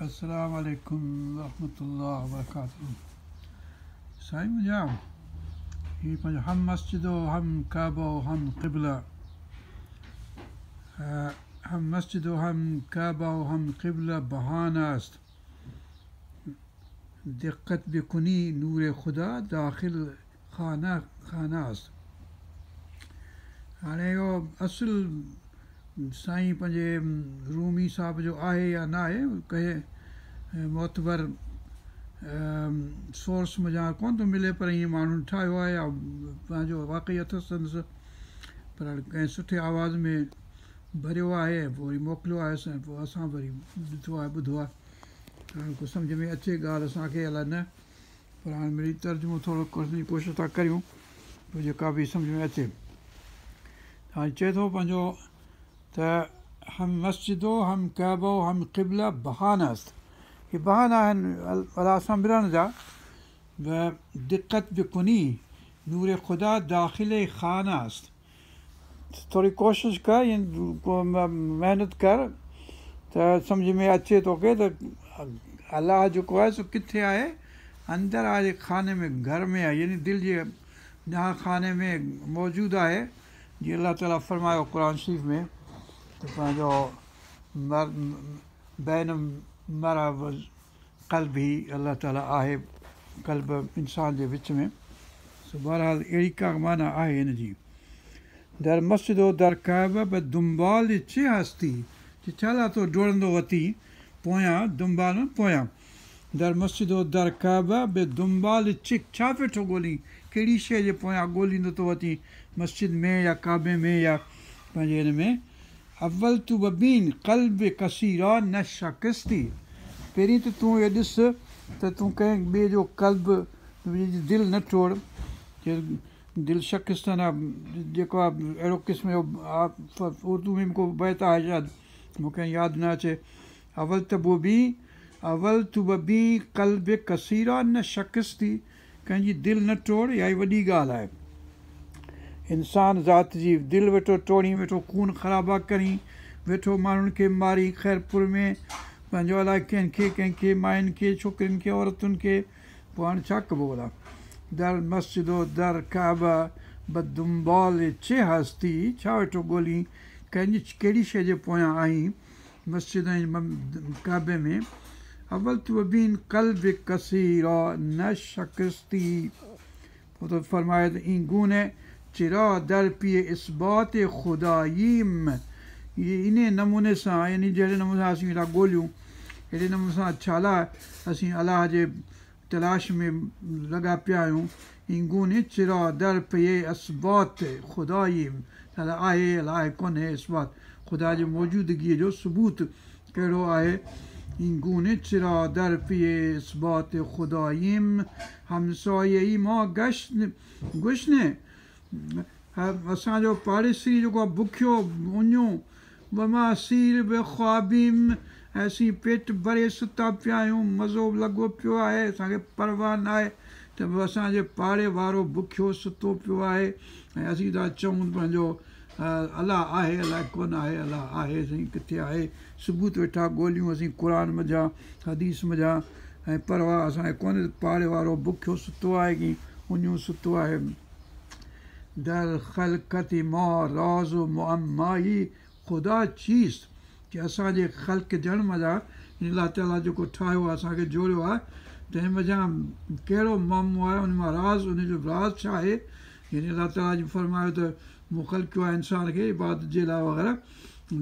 السلام عليڪم ورحمة الله وبرڪاته سائين منهنجا هي پنهنجو هم مسجد و هم ڪعبه و هم قبله هم مسجد و هم ڪعبه و هم قبله بهانه است دقت بکني نور خدا داخل خانه خانه است هاڻي اهو اصل سائين پنهنجي رومي صاحب جو آهي يا نه آهي ڪنهن معتبر سورس منجهان ڪونه ٿو ملي پر ائين ماڻهن ٺاهيو آهي يا پنهنجو واقعي اٿس سندس پر هاڻي ڪنهن سٺي آواز ۾ ڀريو آهي ۽ پوء وري موڪليو آهيس ۽ پوء اسان وري ڏٺو آهي ٻڌو آهي هاڻي ڪو سمجهه ۾ اچي ڳالهه اسان کي الائي نه پر هاڻي مڙئي ترجمو ٿورو ڪرڻ جي ڪوشش ٿا ڪريون پوء جيڪا به سمجهه ۾ اچي. هاڻي چئي ٿو پنهنجو ته هم مسجد و هم ڪعبه و هم قبله بهانه است هي بهانا آهن الله سان ملڻ جا دقت بکني نور خدا داخل خانه است ٿوري ڪوشش ڪر محنت ڪر ته سمجهه ۾ اچي توکي ته الله جيڪو آهي سو ڪٿي آهي اندر آهي خاني ۾ گهر ۾ آهي يعني دل جي نهان خاني ۾ موجود آهي جيئن الله تعالي فرمايو قرآن شريف ۾ ته پنهنجو بين المرء قلبه الله تعالي آهي قلب انسان جي وچ ۾ سو بهرحال اهڙي ڪا معنيٰ آهي هن جي. در مسجد و در ڪعبه به دنبال چه هستي چي ڇا لاء ٿو ڊوڙندو وتين پويان دنبال معنيٰ پويان در مسجد و در ڪعبه به دنبال چه ڇا ويٺو ڳولين ڪهڙي شيء جي پويان ڳوليندو ٿو وتين مسجد ۾ يا ڪعبي ۾ يا پنهنجي هن ۾ اول تو ببين قلب کسي را نه شڪستي پهرين ته تون اهو ڏس ته تون ڪنهن ٻئي جو قلب جي دل نه ٽوڙ دل شڪستن آ جيڪو آ اهڙو قسم جو اردو ۾ به ڪو بيت آهي شايد مون کي ياد نه اچي اول ته ببين اول تو ببين قلب کسي را نه شڪستي ڪنهن جي دل نه ٽوڙ اها ئي وڏي ڳالهه آهي. انسان ذات جي دل ويٺو ٽوڙين ويٺو خون خرابا ڪرين ويٺو ماڻهن کي مارين خيرپور ۾ پنهنجو الائي ڪنهن کي ڪنهن کي ماين کي ڇوڪرين کي عورتن کي پوء هاڻي ڇا ڪبو ڀلا در مسجد و در ڪعبه بدنبال چه هستي ڇا ويٺو ڳولين ڪنهن جي ڪهڙي شيء جي پويان آهين مسجد ۽ ڪعبي ۾ اول تو ببين قلب کسي را نه شڪستي پوء ٿو فرمائي ته این گونه چرا در پي اثبات خداييم اهي انهي نموني سان يعني جهڙي نموني سان اسين ويٺا ڳوليون اهڙي نموني سان ڇا لاء اسين الله جي تلاش ۾ لڳا پيا آهيون این گونه چرا در پي اثبات خداييم ته الله آهي الائي ڪونهي اثبات خدا جي موجودگيء جو ثبوت ڪهڙو آهي؟ این گونه چرا در پي اثبات خداييم همسايه ما گشنه اسان جو پاڙيسري جيڪو آهي بکيو اڃو و ما سير بخوابيم ۽ اسين پيٽ ڀري ستا پيا آهيون مزو لڳو پيو آهي اسان کي پرواهه ناهي ته به اسان جي پاڙي وارو بکيو ستو پيو آهي ۽ اسين ٿا چئون پنهنجو الله آهي الائي ڪونه آهي الله آهي سائين ڪٿي آهي ثبوت ويٺا ڳوليون اسين قرآن منجهان حديث منجهان ۽ پرواهه اسان کي ڪونهي ته پاڙي وارو بکيو ستو آهي ڪي اڃو ستو آهي در خلقت ما راز معمائي خدا چيست ڪي اسان جي خلقجڻ منجهان يعني الله تعاليٰ جيڪو ٺاهيو آهي اسان کي جوڙيو آهي تنهن منجهان ڪهڙو معمو آهي ان مان راز ان جو راز ڇا آهي يعني الله تعاليٰ جيئن فرمايو ته مون خلقيو آهي انسان کي عبادت جي لاء وغيره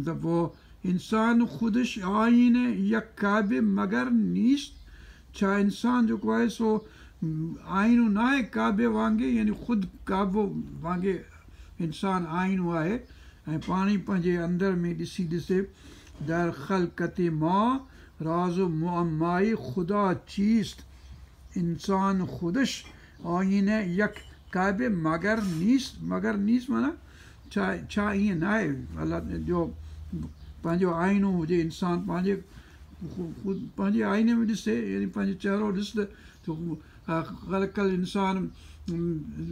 ته پوء انسان خودش آئينه يڪ ڪعبه مگر نيست ڇا انسان جيڪو آهي سو آئينو ناهي ڪعبي وانگي يعني خود ڪعبو وانگي انسان آئينو آهي ۽ پاڻ ئي پنهنجي اندر ۾ ڏسي ڏسي در خلقت ما راز معمائي خدا چيست انسان خودش آئينه يڪ ڪعبه مگر نيست مگر نيست معنيٰ ڇا ڇا ائين ناهي الله جو پنهنجو آئينو هجي انسان پنهنجي خود پنهنجي آئيني ۾ ڏسي يعني پنهنجو چهرو ڏس ته خلق الانسان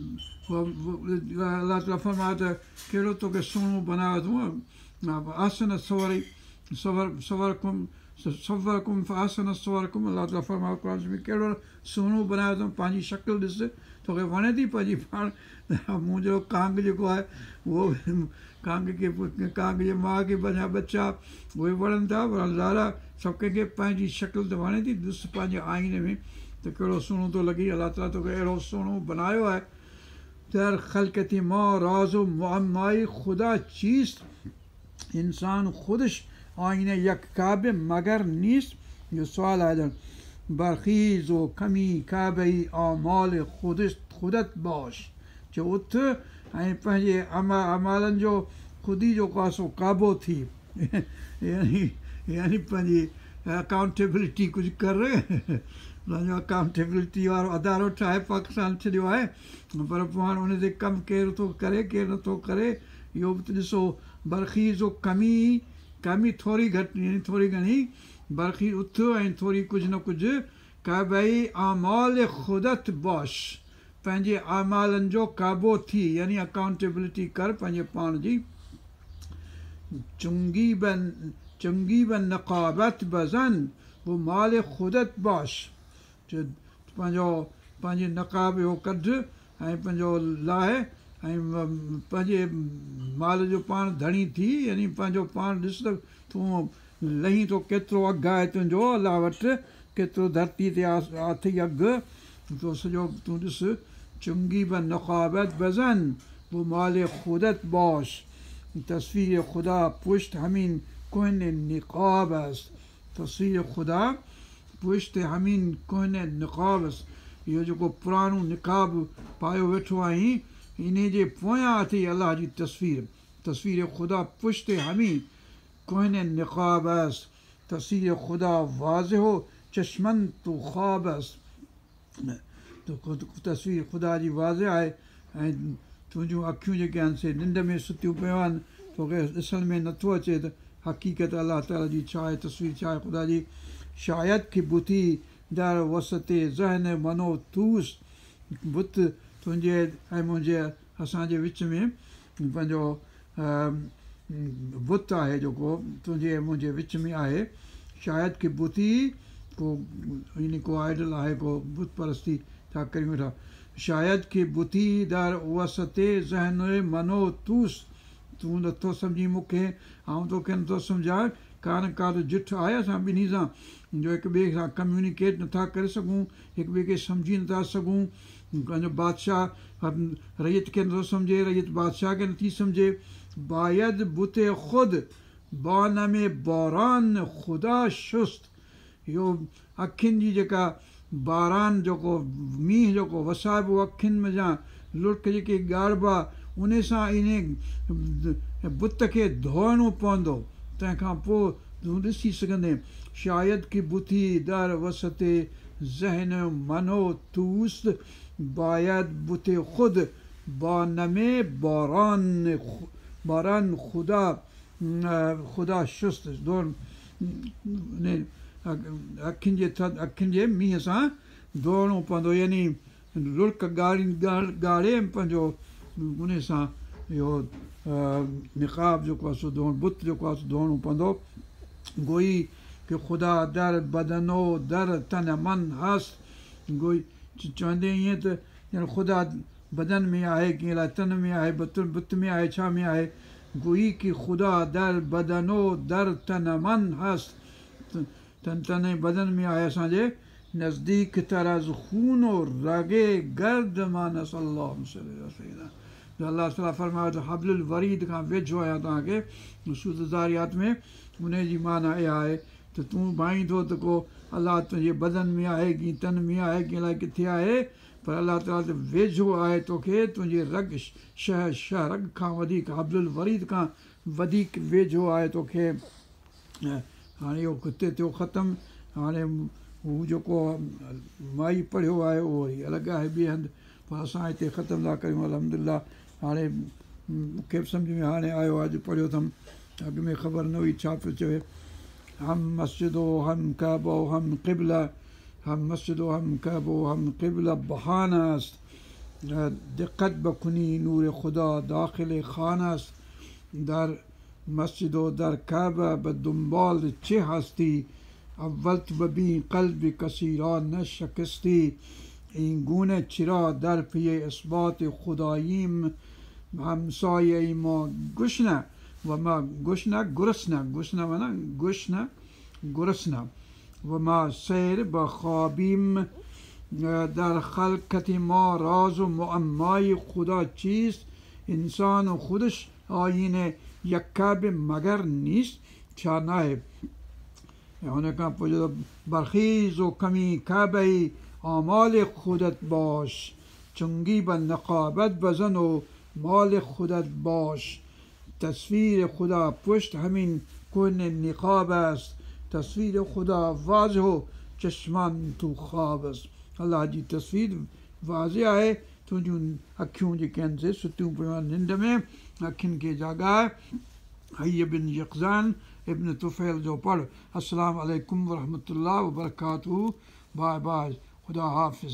الله تعاليٰ فرمايو ته ڪهڙو توکي سهڻو بنايو اٿم احسن صور صور صورڪم صورڪم فاحسن صورڪم الله تعاليٰ فرمايو قرآن ۾ ڪهڙو سهڻو بڻايو اٿم پنهنجي شڪل ڏس توکي وڻي ٿي پنهنجي پاڻ منهنجو ڪانگ جيڪو آهي اهو ڪانگ کي ڪانگ جي ماءُ کي پنهنجا ٻچا اهي وڻن ٿا پر ظاهر آهي سڀ ڪنهن کي پنهنجي شڪل ته وڻي ٿي ڏس پنهنجي آئيني ۾ ته ڪهڙو سهڻو ٿو لڳي الله تعاليٰ توکي اهڙو سهڻو بڻايو آهي در خلقت ما راز و معمائي خدا چيست انسان خودش آئينه يڪ ڪعبه مگر نيست اهو سوال آهي ڄڻ برخيز و ڪمي ڪعبه اعمال خودت باش چيو اٿ ۽ پنهنجي اعمالن جو خود ئي جيڪو آهي سو ڪعبو ٿي يعني يعني پنهنجي اڪائونٽيبلٽي ڪجهه ڪر پنهنجو اڪائونٽيبلٽي وارو ادارو ٺاهي پاڪستان ڇڏيو آهي پر پوء هاڻي ان تي ڪم ڪير ٿو ڪري ڪير نٿو ڪري اهو به ته ڏسو برخيز و ڪمي ڪمي ٿوري گهٽ يعني ٿوري گهڻي برخيز اٿ ۽ ٿوري ڪجهه نه ڪجهه ڪعبه اعمال خودت باش پنهنجي اعمالن جو ڪعبو ٿي يعني اڪائونٽيبلٽي ڪر پنهنجي پاڻ جي چنگي به نقابت بزن و مال خودت باش پنهنجو پنهنجي نقاب اهو ڪڍ ۽ پنهنجو لاهه ۽ پنهنجي مال جو پاڻ ڌڻي ٿي يعني پنهنجو پاڻ ڏس ته تون لهين ٿو ڪيترو اگهه آهي تنهنجو الله وٽ ڪيترو ڌرتي تي اٿئي اگهه تو سڄو تون ڏس چنگي به نقابت بزن و مال خودت باش تصوير خدا پشت همين ڪهنه نقاب است تصوير خدا پشت همين ڪهنه نقاب است اهو جيڪو پراڻو نقاب پايو ويٺو آهين انهي جي پويان اٿئي الله جي تصوير تصوير خدا پشت همين ڪهنه نقاب است تصوير خدا واضح چشمن تو خواب است تصوير خدا جي واضح آهي ۽ تنهنجون اکيون جيڪي آهن سي ننڊ ۾ ستيون پيون آهن توکي ڏسڻ ۾ نٿو اچي ته حقيقت الله تعاليٰ جي ڇا آهي تصوير ڇا آهي خدا جي شايد ڪه بتي در وسط ذهن من و توست بت تنهنجي ۽ منهنجي اسان جي وچ ۾ پنهنجو بت آهي جيڪو تنهنجي ۽ منهنجي وچ ۾ آهي شايد ڪه بتي ڪو يعني ڪو آئيڊل آهي ڪو بت پرستي ٿا ڪريون ويٺا شايد ڪه بتي در وسط ذهن من و توست تون نٿو سمجهين مون کي آئون توکي نٿو سمجهان ڪا نه ڪا ته جٺ آهي اسان ٻنهي سان جو هڪ ٻئي سان ڪميونيڪيٽ نٿا ڪري سگهون هڪ ٻئي کي سمجهي نٿا سگهون پنهنجو بادشاهه رعيت کي نٿو سمجهي رعيت بادشاهه کي نٿي سمجهي بايد بت خود با نم باران خدا شست اهو اکين جي جيڪا باران جيڪو مينهن جيڪو وسائبو اکين منجهان لڙڪ جيڪي ڳاڙبا انهي سان انهي بت کي ڌوئڻو پوندو تنهن کان پوء تون ڏسي سگهندين شايد ڪه بتي در وسط ذهن من و توست بايد بت خود با نم باران خدا خدا شست ڌوئڻ اکين جي اکين جي مينهن سان ڌوئڻو پوندو يعني لڙڪ ڳاڙي ڳاڙي پنهنجو ان سان اهو نقاب جيڪو آهي سو ڌوئڻ بت جيڪو آهي سو ڌوئڻو پوندو گوئي ڪه خدا در بدن و در تن من هست گوئي چوندي ائين ته ڄڻ خدا بدن ۾ آهي ڪنهن لاء تن ۾ آهي بت بت ۾ آهي ڇا ۾ آهي گوئي ڪه خدا در بدن و در تن من هست تن تن ۽ بدن ۾ آهي اسان جي نزديڪ تر از خون و رگ گرد مان است اللهم صل علي سيدنا جو الله تعاليٰ فرمايو ته حبل الوريد کان ويجهو آهيان توهان کي سورت ذاريات ۾ ان جي معنيٰ اها آهي ته تون ڀائين ٿو ته ڪو الله تنهنجي بدن ۾ آهي ڪي تن ۾ آهي ڪي الائي ڪٿي آهي پر الله تعاليٰ ته ويجهو آهي توکي تنهنجي رڳ شهه شهه رڳ کان وڌيڪ حبل الوريد کان وڌيڪ ويجهو آهي توکي هاڻي اهو هتي ٿيو ختم هاڻي هو جيڪو مائي پڙهيو آهي اهو وري الڳ آهي ٻئي هنڌ پر اسان هتي ختم ٿا ڪريون الحمد لله هاڻي مون کي به سمجهه ۾ هاڻي آيو اڄ پڙهيو اٿم اڳ ۾ خبر نه هئي ڇا پيو چوي هم مسجد و هم ڪعبه و هم قبله هم مسجد و هم ڪعبه و هم قبله بهانه است دقت بکني نور خدا داخل خانه است در مسجد و در کعبه به دنبال چه هستی اول تو ببین قلب کسی را نشکستی. این گونه چرا در پی اثبات خداییم، همسایه ما گشنه و ما گشنه گرسنه، گشنه معنی گشنه گرسنه، و ما سیر بخوابیم. در خلقت ما راز و معمای خدا چیست؟ انسان و خودش آیین یک کعبه مگر نیست؟ छा न आहे? ऐं हुन खां पोइ चए थो برخیز و کمی کعبه آمال خودت باش، چنگی به نقابت بزن و مال خودت باش. تصویر خدا پشت همین کهن نقاب است، تصویر خدا واضح و چشمان تو خواب است. الله جي تصوير واضح آهي، تنهنجون اکيون جيڪي آهن سي ستيون پيون آهن ننڊ ۾، اکين کي جاڳائي. حي بن يقظان ابن طفيل جو پڙ. السلام عليڪم ورحمة الله وبرڪاته. باء باء، خدا حافظ.